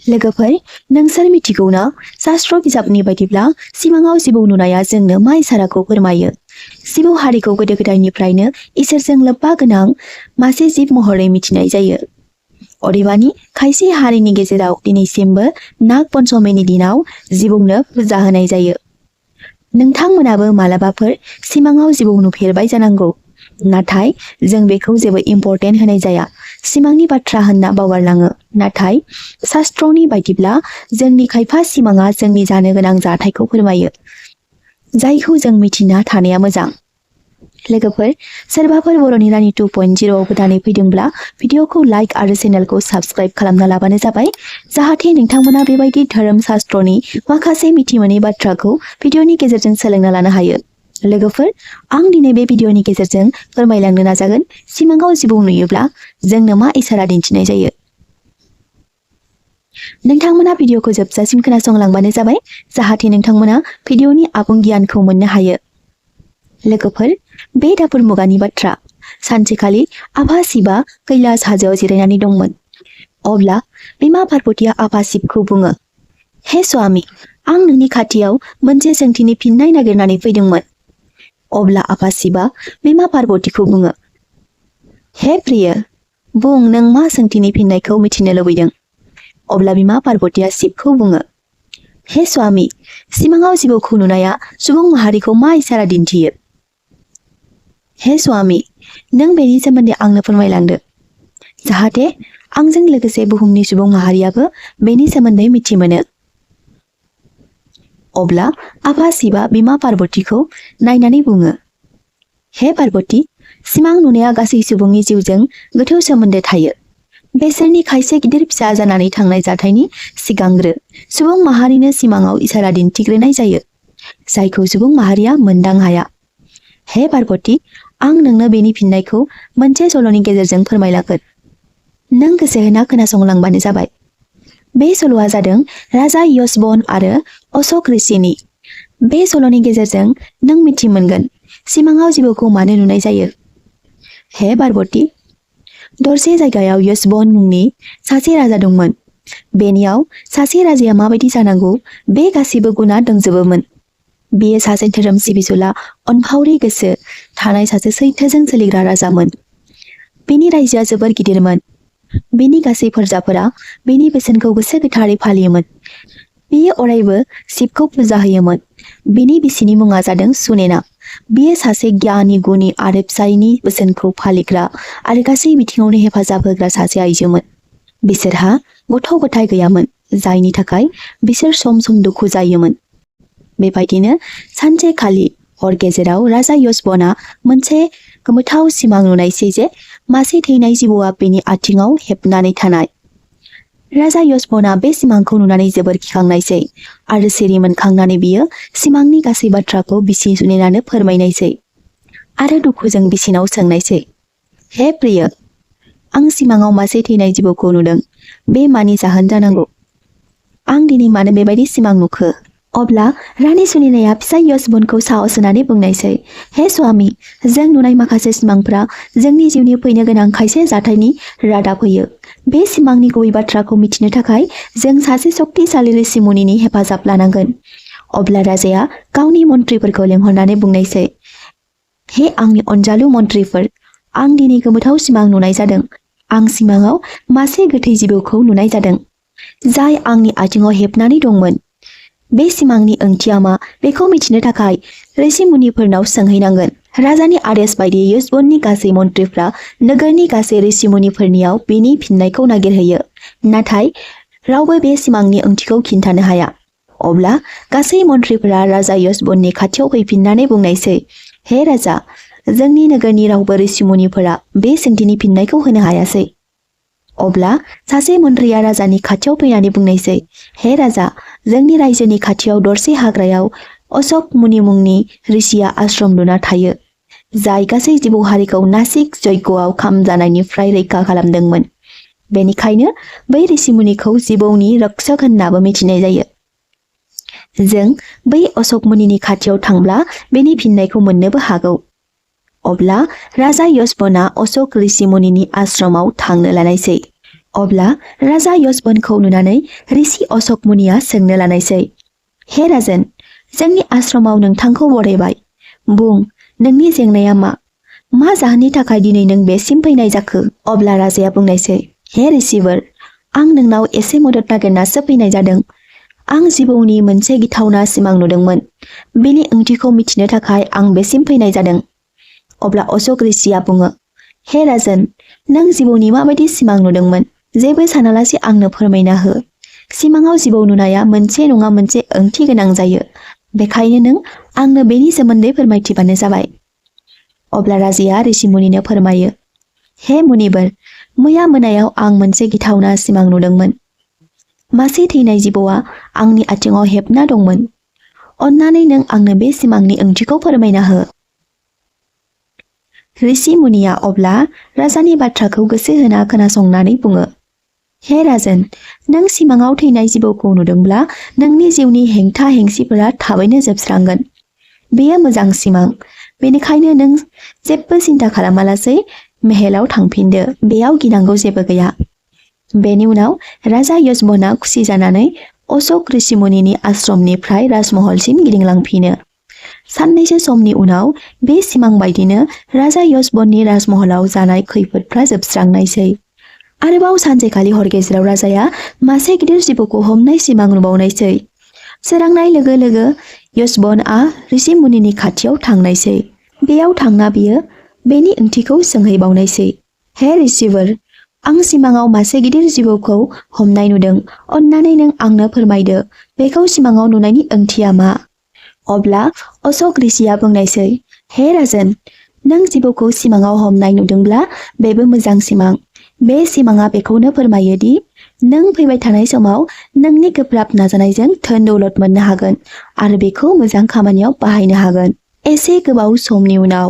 लोगोफोर नोंसोर मिथिगौना शास्त्र बिजाबनि बायदिब्ला सिमाङाव जिबौ नुनाया जोंनो मा इसाराखौ फोरमायो। जिबौ हारिखौ गोदो गोदायनिफ्रायनो इसोरजों लोब्बा गोनां मासे जिब महरै मिथिनाय जायो। अदेबानि खायसे हारिनि गेजेराव दिनैसिमबो नाग पन्चमीनि दिनाव जिबौनो फुजा होनाय जायो। नोंथांमोनाबो मालाबाफोर सिमाङाव जिबौ नुफेरबाय जानांगौ, नाथाय जों बेखौ जेबो इम्परटेन्ट होनाय जाया, सिमांनि बाथ्रा होनना बावगारलाङो। नाथाय शास्त्रनि बायदिब्ला जोंनि खायफा सिमाङा जोंनि जानो गोनां जाथायखौ फोरमायो, जायखौ जों मिथिना थानाया मोजां। लोगोफोर, सोरबाफोर बर'नि रानि 2.0 गोदानै फैदोंब्ला भिडिअखौ लाइक आरो चेनेलखौ साबस्क्राइब खालामना लाबानो जाबाय, जाहाथे नोंथांमोना बेबायदि धोरोम शास्त्रनि माखासे मिथिमोनै बाथ्राखौ भिडिअनि गेजेरजों सोलोंना लानो हायो। लोगोफोर, आं दिनै बे भिडिअनि गेजेरजों फोरमायलांनो नाजागोन सिमाङाव जिबौ नुयोब्ला जोंनो मा इसारा दिन्थिनाय जायो। नोंथांमोना भिडिअखौ जोबजासिम खोनासंलांबानो जाबाय, जाहाथे नोंथांमोना भिडिअनि आबुं गियानखौ मोननो हायो। लोगोफोर, बे दापुर मुगानि बाथ्रा। सानसेखालि आफा शिबआ कैलास हाजोआव जिरायनानै दंमोन। अब्ला बिमा पार्वतीया आफा शिबखौ बुङो, हे स्वामी, आं नोंनि खाथियाव मोनसे सोंथिनि फिननाय नागिरनानै फैदोंमोन। अब्ला आफा शिबआ बिमा पार्वतीखौ बुङो, हे प्रिय, बुं नों मा सोंथिनि फिननायखौ मिथिनो लुबैदों। अब्ला बिमा पार्वतीया शिबखौ बुङो, हे स्वामी, सिमाङाव जिबौखौ नुनाया सुबुं माहारिखौ मा इसारा दिन्थियो। हे स्वामी, नों बेनि सोमोन्दै आंनो फोरमायलांदो, जाहाथे आंजों लोगोसे बुहुमनि सुबुं माहारियाबो बेनि सोमोन्दै मिथिमोनो। अब्ला आफा शिबआ बिमा पार्वतीखौ नायनानै बुङो, हे पार्वती, सिमां नुनाया गासै सुबुंनि जिउजों गोथौ सोमोन्दो थायो। बेसोरनि खायसे गिदिर फिसा जानानै थांनाय जाथायनि सिगांग्रो सुबुं माहारिनो सिमाङाव इसारा दिन्थिग्रोनाय जायो, जायखौ सुबुं माहारिया मोनदां हाया। हे पार्वती, आं नोंनो बेनि फिननायखौ मोनसे सल'नि गेजेरजों फोरमायलांगोन। नों गोसो होना खोनासंलांबानो जाबाय। बे सल'आ जादों राजा यशबन आरो अशोक ऋषिनि। बे सल'नि गेजेरजों नों मिथि मोनगोन सिमाङाव जिबौखौ मानो नुनाय जायो। हे पार्वती, दरसे जायगायाव यशबन मुंनि सासे राजा दंमोन। बेनियाव सासे राजाया माबायदि जानांगौ बे गासिबो गुना दंजोबोमोन। बियो सासे धोरोम सिबिसुला, अनफावरि गोसो थानाय सासे सैथोजों सोलिग्रा राजामोन। बिनि रायजोआ जोबोर गिदिरमोन। बिनि गासै फोरजाफोरा बिनि बोसोनखौ गोसो गोथारै फालियोमोन। बियो अरायबो शिबखौ फुजा होयोमोन। बिनि बिसिनि मुङा जादों सुनेना। बियो सासे गियानि, गुणी आरो फिसायनि बोसोनखौ फालिग्रा आरो गासै बिथिङावनो हेफाजाब होग्रा सासे आइजोमोन। बिसोरहा गथ' गथाय गैयामोन, जायनि थाखाय बिसोर सम सम दुखु जायोमोन। बेबायदिनो सानसेखालि हर गेजेराव राजा यशबनआ मोनसे गोमोथाव सिमां नुनायसै जे मासे थैनाय जिबौआ बेनि आथिङाव हेबनानै थानाय। राजा यशबनआ बे सिमांखौ नुनानै जोबोर गिखांनायसै आरो सिरि मोनखांनानै बियो सिमांनि गासै बाथ्राखौ बिसि सुनेनानो फोरमायनायसै आरो दुखुजों बिसिनाव सोंनायसै, हे प्रिय, आं सिमाङाव मासे थैनाय जिबौखौ नुदों, बे मानि जाहोन जानांगौ? आं दिनै मानो बेबायदि सिमां नुखो? अब्ला रानि सुनेनाया फिसाय यशबनखौ साहस होनानै बुंनायसै, हे स्वामी, जों नुनाय माखासे सिमांफोरा जोंनि जिउनि फैनो गोनां खायसे जाथायनि रादाब होयो। बे सिमांनि गुबै बाथ्राखौ मिथिनो थाखाय जों सासे शक्तिशाली ऋषि मुनिनि हेफाजाब लानांगोन। अब्ला राजाया गावनि मन्थ्रिफोरखौ लेंहरनानै बुंनायसै, हे आंनि अनजालु मन्थ्रिफोर, आं दिनै गोमोथाव सिमां नुनाय जादों। आं सिमाङाव मासे गोथै जिबौखौ नुनाय जादों, जाय आंनि आथिङाव हेबनानै दंमोन। बे सिमांनि ओंथिया मा बेखौ मिथिनो थाखाय ऋषि मुनिफोरनाव सोंहैनांगोन। राजानि आदेश बायदियै यशबननि गासै मन्थ्रिफ्रा नोगोरनि गासै ऋषि मुनिफोरनियाव बेनि फिननायखौ नागिरहैयो, नाथाय रावबो बे सिमांनि ओंथिखौ खिन्थानो हाया। अब्ला गासै मन्थ्रिफोरा राजा यशबननि खाथियाव फैफिननानै बुंनायसै, हे राजा, जोंनि नोगोरनि रावबो ऋषि मुनिफोरा बे सोंथिनि फिननायखौ होनो हायासै। अब्ला सासे मन्थ्रिया राजानि खाथियाव फैनानै बुंनायसै, हे राजा, जोंनि रायजोनि खाथियाव दरसे हाग्रायाव अशोक मुनि मुंनि ऋषिया आश्रम लुना थायो, जाय गासै जिबौ हारिखौ नासिक यज्ञआव खामजानायनिफ्राय रैखा खालामदोंमोन। बेनिखायनो बै ऋषि मुनिखौ जिबौनि रक्षक होननाबो मिथिनाय जायो। जों बै अशोक मुनिनि खाथियाव थांब्ला बेनि फिननायखौ मोननोबो हागौ। अब्ला राजा यशबनआ अशोक ऋषि मुनिनि आश्रमाव थांनो लानायसै। अब्ला राजा यशबनखौ नुनानै ऋषि अशोक मुनिया सोंनो लानायसै, हे राजन, जोंनि आश्रमाव नोंथांखौ बरायबाय। बुं, नोंनि जेंनाया मा? मा जाहोननि थाखाय दिनै नों बेसिम फैनाय जाखो? अब्ला राजाया बुंनायसै, हे ऋषिवर, आं नोंनाव एसे मदद नागिरनासो फैनाय जादों। आं जिबौनि मोनसे गिथावना सिमां नुदोंमोन। बेनि ओंथिखौ मिथिनो थाखाय आं बेसिम फैनाय जादों। अब्ला अशोक ऋषिया बुङो, हे राजन, नों जिबौनि माबायदि सिमां नुदोंमोन? जेबो सानालासे आंनो फोरमायना हो। सिमाङाव जिबौ नुनाया मोनसे नङा मोनसे ओंथि गोनां जायो। बेखायनो नों आंनो बेनि सोमोन्दै फोरमायथिबानो जाबाय। अब्ला राजाया ऋषि मुनिनो फोरमायो, हे मुनिवर, मैया मोनायाव आं मोनसे गिथावना सिमां नुदोंमोन। मासे थैनाय जिबौआ आंनि आथिङाव हेबना दंमोन। अन्नानै नों आंनो बे सिमांनि ओंथिखौ फोरमायना हो। ऋषि मुनिया अब्ला राजानि बाथ्राखौ गोसो होना खोनासंनानै बुङो, हे राजन, नों सिमाङाव थैनाय जिबौखौ नुदोंब्ला नोंनि जिउनि हेंथा हेंसिफोरा थाबैनो जोबस्रांगोन। बेयो मोजां सिमां, बेनिखायनो नों जेबो सिन्था खालामालासै मेहेलाव थांफिनदो। बेयाव गिनांगौ जेबो गैया। बेनि उनाव राजा यशबना खुसि जानानै अशोक ऋषिमुनिनि आश्रमनिफ्राय राजमहलसिम गिदिंलांफिनो। साननैसो समनि उनाव बे सिमां बायदिनो राजा यशबननि राजमहलाव जानाय खैफोदफ्रा जोबस्रांनायसै। आरोबाव सानसेखालि हर गेजेराव राजाया मासे गिदिर जिबौखौ हमनाय सिमां नुबावनायसै। सोरांनाय लोगो लोगो यशबनआ ऋषिमुनिनि खाथियाव थांनायसै। बेयाव थांना बियो बेनि ओंथिखौ सोंहैबावनायसै, हे ऋषिवर, आं सिमाङाव मासे गिदिर जिबौखौ हमनाय नुदों। अन्नानै नों आंनो फोरमायदो, बेखौ सिमाङाव नुनायनि ओंथिया मा? अब्ला अशोक ऋषिया बुंनायसै, हे राजन, नों जिबौखौ सिमाङाव हमनाय नुदोंब्ला बेबो मोजां सिमां। बे सिमाङा बेखौनो फोरमायो दि नों फैबाय थानाय समाव नोंनि गोब्राब नाजानायजों धोन दौलत मोननो हागोन आरो बेखौ मोजां खामानियाव बाहायनो हागोन। एसे गोबाव समनि उनाव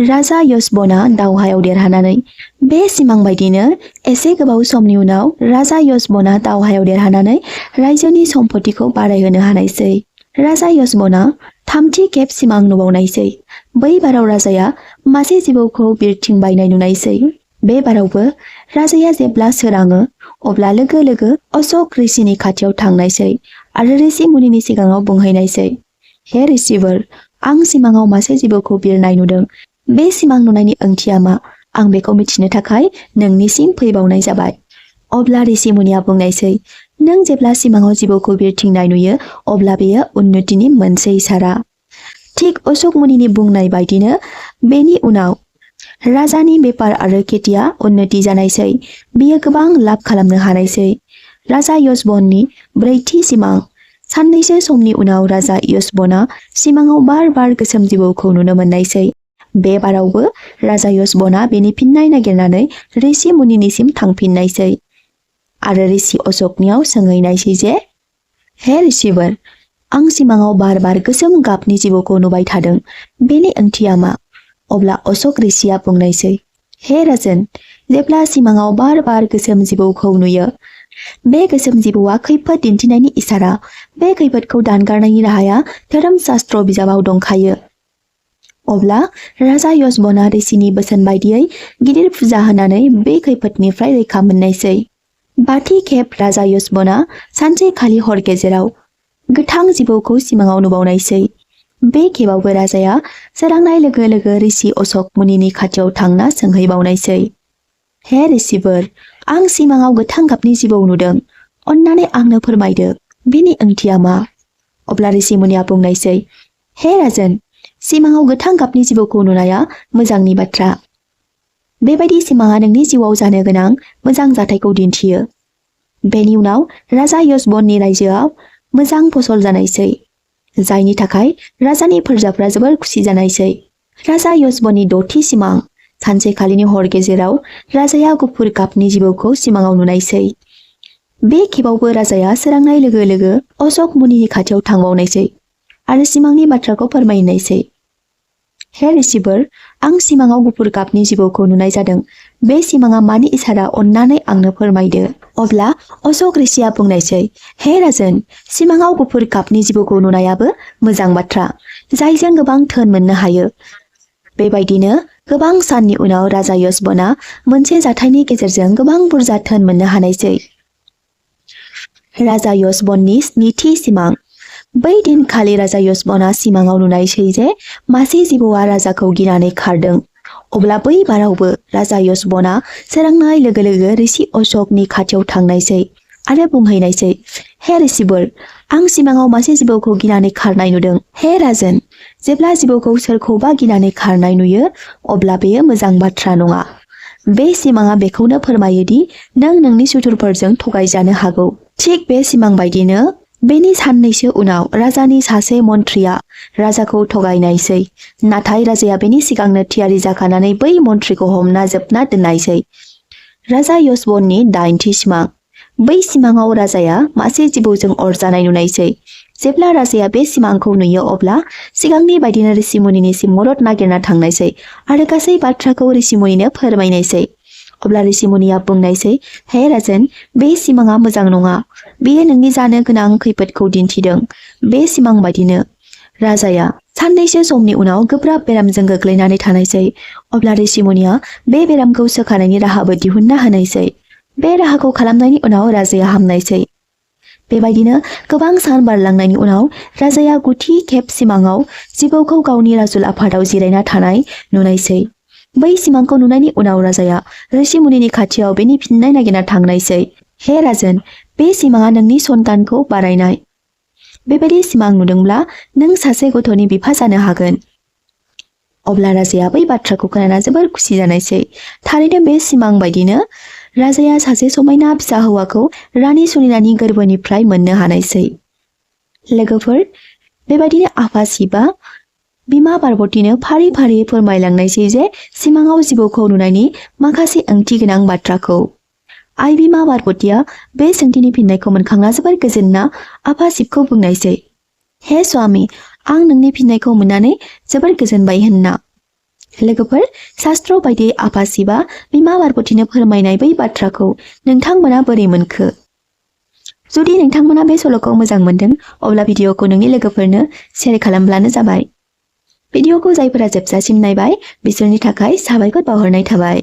राजा यशबना दावहायाव देरहानानै बे सिमां बायदिनो एसे गोबाव समनि उनाव राजा यशबना दावहायाव देरहानानै रायजोनि सम्पथिखौ बारायहोनो हानायसै। राजा यशबना थामथि खेब सिमां नुबावनायसै। बै बाराव राजाया मासे जिबौखौ बिरथिंबायनाय नुनायसै। बे बारावबो राजाया जेब्ला सोराङो अब्ला लोगो लोगो अशोक ऋषिनि खाथियाव थांनायसै आरो ऋषि मुनिनि सिगाङाव बुंहैनायसै, हे ऋषिवर, आं सिमाङाव मासे जिबौखौ बिरनाय नुदों। बे सिमां नुनायनि ओंथिया मा? आं बेखौ मिथिनो थाखाय नोंनिसिम फैबावनाय जाबाय। अब्ला ऋषि मुनिया बुंनायसै, नों जेब्ला सिमाङाव जिबौखौ बिरथिंनाय नुयो अब्ला बेयो उन्नतिनि मोनसे इसारा। थिग अशोक मुनिनि बुंनाय बायदिनो बेनि उनाव राजानि बेपार आरो खेथिया उन्नति जानायसै। बियो गोबां लाब खालामनो हानायसै। राजा यशबननि ब्रैथि सिमां। साननैसो समनि उनाव राजा यशबना सिमाङाव बार बार गोसोम जिबौखौ नुनो मोननायसै। बे बारावबो राजा यशबना बेनि फिननाय नागिरनानै ऋषि मुनिनिसिम थांफिननायसै आरो ऋषि अशोकनियाव सोंहैनायसै जे, हे ऋषिवर, आं सिमाङाव बार बार गोसोम गाबनि जिबौखौ नुबाय थादों। बेनि ओंथिया मा? अब्ला अशोक ऋषिया बुंनायसै, हे राजन, जेब्ला सिमाङाव बार बार गोसोम जिबौखौ नुयो, बे गोसोम जिबौआ खैफोद दिन्थिनायनि इसारा। बे खैफोदखौ दानगारनायनि राहाया धोरोम शास्त्र बिजाबाव दंखायो। अब्ला राजा यशबना ऋषिनि बोसोन बायदियै गिदिर फुजा होनानै बे खैफोदनिफ्राय रैखा मोननायसै। बाथि खेब राजा यशबना सानसेखालि हर गेजेराव गोथां जिबौखौ सिमाङाव नुबावनायसै। बे खेबावबो राजाया सोरांनाय लोगो लोगो ऋषि अशोक मुनिनि खाथियाव थांना सोंहैबावनायसै, हे ऋषिवर, आं सिमाङाव गोथां गाबनि जिबौ नुदों। अन्नानै आंनो फोरमायदो, बेनि ओंथिया मा? अब्ला ऋषि मुनिया बुंनायसै, हे राजन, सिमाङाव गोथां गाबनि जिबौखौ नुनाया मोजांनि बाथ्रा। बेबायदि सिमाङा नोंनि जिउआव जानो गोनां मोजां जाथायखौ दिन्थियो। बेनि उनाव राजा यशबननि रायजोआव मोजां फसल जानायसै, जायनि थाखाय राजानि फोरजाफ्रा जोबोर खुसि जानायसै। राजा यशबननि द'थि सिमां। सानसेखालिनि हर गेजेराव राजाया गुफुर गाबनि जिबौखौ सिमाङाव नुनायसै। बे खेबावबो राजाया सोरांनाय लोगो लोगो अशोक मुनिनि खाथियाव थांबावनायसै आरो सिमांनि बाथ्राखौ फोरमायनायसै, हे ऋषिवर, आं सिमाङाव गुफुर गाबनि जिबौखौ नुनाय जादों। बे सिमाङा मानि इसारा? अन्नानै आंनो फोरमायदो। अब्ला अशोक ऋषिया बुंनायसै, हे राजन, सिमाङाव गुफुर गाबनि जिबौखौ नुनायाबो मोजां बाथ्रा, जायजों गोबां धोन मोननो हायो। बेबायदिनो गोबां साननि उनाव राजा यशबना मोनसे जाथायनि गेजेरजों गोबां बुरजा धोन मोननो हानायसै। राजा यशबननि स्निथि सिमां। बै दिनखालि राजा यशबना सिमाङाव नुनायसै जे मासे जिबौआ राजाखौ गिनानै खारदों। अब्ला बै बारावबो राजा यशबना सोरांनाय लोगो लोगो ऋषि अशोकनि खाथियाव थांनायसै आरो बुंहैनायसै, हे ऋषिवर, आं सिमाङाव मासे जिबौखौ गिनानै खारनाय नुदों। हे राजन, जेब्ला जिबौखौ सोरखौबा गिनानै खारनाय नुयो अब्ला बेयो मोजां बाथ्रा नङा। बे सिमाङा बेखौनो फोरमायो दि नों नोंनि सुथुरफोरजों थगायजानो हागौ। थिग बे सिमां बायदिनो बेनि साननैसो उनाव राजानि सासे मन्थ्रिया राजाखौ थगायनायसै। नाथाय राजाया बेनि सिगांनो थियारि जाखानानै बै मन्थ्रिखौ हमना जोबना दोननायसै। राजा यशबननि 8थि सिमां। बै सिमाङाव राजाया मासे जिबौजों अरजानाय नुनायसै। जेब्ला राजाया बे सिमांखौ नुयो अब्ला सिगांनि बायदिनो ऋषिमुनिनिसिम मदद नागिरना थांनायसै आरो गासै बाथ्राखौ ऋषिमुनिनो फोरमायनायसै। अब्ला ऋषिमुनिया बुंनायसै, हे राजन, बे सिमाङा मोजां नङा। बेयो नोंनि जानो गोनां खैफोदखौ दिन्थिदों। बे सिमां बायदिनो राजाया साननैसो समनि उनाव गोब्राब बेरामजों गोग्लैनानै थानायसै। अब्ला ऋषिमुनिया बे बेरामखौ सोखानायनि राहाबो दिहुनना होनायसै। बे राहाखौ खालामनायनि उनाव राजाया हामनायसै। बेबायदिनो गोबां सान बारलांनायनि उनाव राजाया 9थि खेब सिमाङाव जिबौखौ गावनि राजुल आफादाव जिरायना थानाय नुनायसै। बै सिमांखौ नुनायनि उनाव राजाया ऋषिमुनिनि खाथियाव बेनि फिननाय नागिरना थांनायसै। हे राजन, बे सिमाङा नोंनि सन्तानखौ बारायनाय। बेबायदि सिमां नुदोंब्ला नों सासे गथ'नि बिफा जानो हागोन। अब्ला राजाया बै बाथ्राखौ खोनाना जोबोर खुसि जानायसै। थारैनो बे सिमां बायदिनो राजाया सासे समायना फिसा हौवाखौ रानि सुनिलानि गोरबोनिफ्राय मोननो हानायसै। लोगोफोर, बेबायदिनो आफा शिबआ बिमा पार्बतीनो फारि फारि फोरमायलांनायसै जे सिमाङाव जिबौखौ नुनायनि माखासे ओंथि गोनां बाथ्राखौ। आइ बिमा पार्बतीया बे सोंथिनि फिननायखौ मोनखांना जोबोर गोजोनना आफा शिबखौ बुंनायसै, हे स्वामी, आं नोंनि फिननायखौ मोननानै जोबोर गोजोनबाय होनना। लोगोफोर, शास्त्र बायदियै आफा शिबआ बिमा पार्बतीनो फोरमायनाय बै बाथ्राखौ नोंथांमोना बोरै मोनखो? जुदि नोंथांमोना बे सल'खौ मोजां मोनदों अब्ला भिडिअखौ नोंनि लोगोफोरनो शेयार खालामब्लानो जाबाय। भिडिअखौ जायफोरा जोबजासिम नायबाय बिसोरनि थाखाय साबायखर बावहरनाय थाबाय।